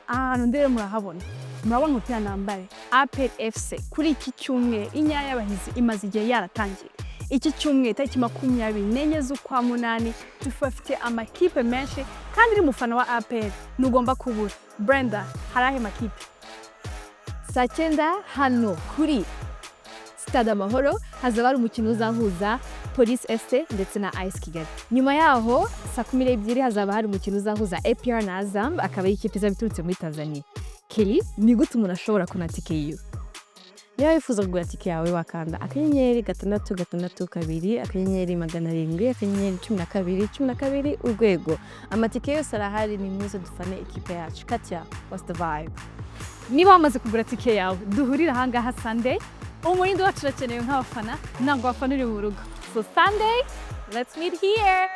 Ahantu ndere murahabona, murabona umupira nambaye. APR FC kuri iki cyumweru, inyaya y'abahizi imaze igihe yaratangiye. Iki cyumweru tariki 24 z'ukwa munani tubafite amakipe menshi, kandi uri umufana wa APR ntugomba kubura. Brenda, hari ahe makipe? Saa 9 hano kuri Stade Amahoro hazaba hari umukino uzahuza Police FC ndetse na AS Kigali. Nyuma yaho saa 12 hazaba hari umukino uzahuza APR na Azam, akaba ari ikipe izaba iturutse muri Tanzania. Kelly, ni gute umuntu ashobora kubona tike yiwe? Niba wifuza kugura tike yawe, wakanda *662*700*1212#. Amatike yose arahari, ni muze dufane ikipe yacu. Katya, what's the vibe? Niba wamaze kugura tike yawe, duhurire ahangaha Sunday. Umurindi wacu urakenewe nk'abafana, ntabwo wafana uri mu rugo. So Sunday, let's meet here.